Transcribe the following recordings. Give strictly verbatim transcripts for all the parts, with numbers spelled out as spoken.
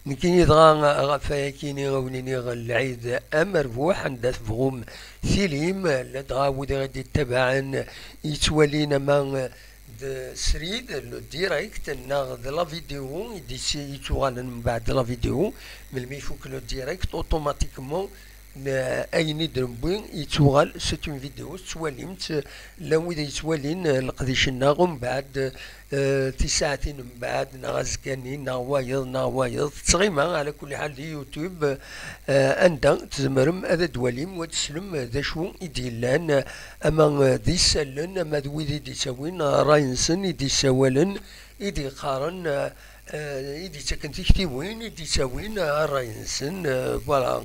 Nekkini dɣa ɣef wayakini a wen-iniɣ lɛid amerbuḥ, anda tebɣum tilim, ladɣa wid i ɣ-d-ittabaɛen yettwalin ama d srid, le direct, neɣ d la vidéo i d-yettuɣalen mbeɛd la vidéo, melmi ifuk le direct, automatiquement ayen i d-newwi yettuɣal, c'est une vidéo, tettwalim-tt, llan wid yettwalin leqdic-nneɣ umbeɛd, tisaɛtin mbeɛd, neɣ azekka-nni, neɣ wayeḍ, neɣ wayeḍ, tettɣima ɛla kulli ḥal di YouTube, anda tzemrem ad d-twalim u ad teslem d acu i d-yellan, ama d isallen, ama d wid i d-ittawin ṛṛay-nsen, i d-issawalen, i d-iqqaren, i d-ittaken tiktiwin, i d-ittawin ṛṛay-nsen, voilà.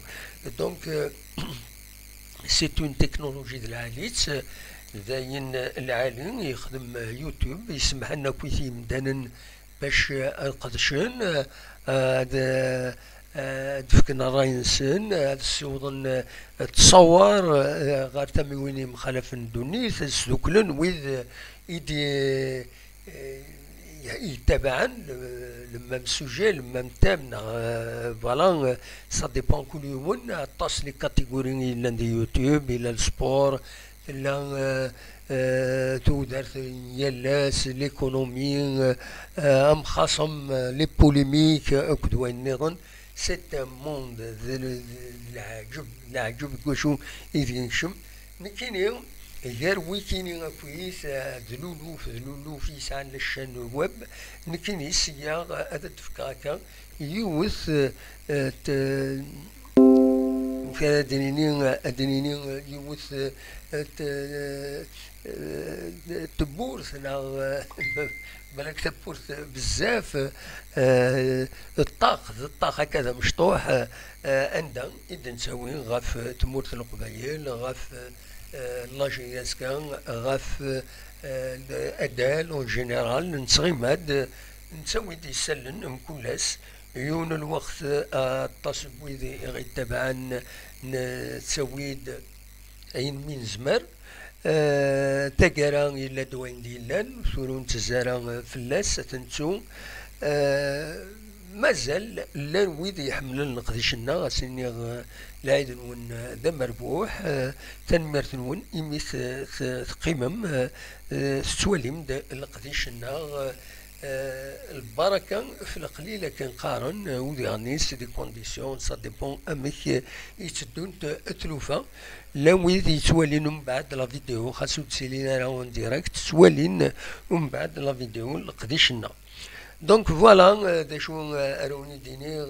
Donc, c'est une technologie d lɛali-tt, d ayen lɛali yexdem YouTube, yessemḥen akk i yimdanen bac ad qedcen, ad, ad fken ṛṛay-nsen, ad ssiwḍen ttṣawar ɣer tamiwin yemxalafen n ddunit, ad sduklen wid i d yettabaɛen le, le même sujet, le même thème, neɣ, voilà, ça dépend kul yiwen, aṭas les catégories i yellan di YouTube, yella le sport, tella tudert n yal ass, l'économie, amxaṣem, les polémiques akked wayen nniḍen. C'est un monde d leɛǧeb, leɛǧeb deg wacu i d-yekcem. Nekkini, gar wikini akkit, d luluf, d luluf yesɛan la chaîne web, nekkini sya ad d-fkeɣ akka yiwet, ad d-nini, ad d-nini yiwet, tewwurt neɣ balak tawwurt bezzaf, ṭṭaq, d ṭṭaq akka d amecṭuḥ, anda i d-nettawi ɣef tmurt n Leqbayel, ɣef la jeunesse, ɣef adal en général, nettɣima-d, nettawi-d isallen mkul ass, yiwen lweqt aṭas n wid i ɣ-ittabaɛen nettawi-d ayen mi nezmer. Taggara yella-d wayen d-yellan, tura ur nettezzi ara fell-as, ad t-nettu. Mazal llan wid iḥemmlen leqdic-nneɣ, ad s-iniɣ lɛid-nwen d amerbuḥ, tanemmirt-nwen imi teqqimem tettwalim-d leqdic-nneɣ. Lbaraka f leqlil akken qqaren, ou dernier, c'est des conditions, ça dépend amek i tteddunt tlufa. Llan wid yettwalin umbeɛd la vidéo, xas ur d-ttilin ara en direct, ttwalin umbeɛd la vidéo leqdic-nneɣ. Donc voilà, d acu ara wen-id-iniɣ,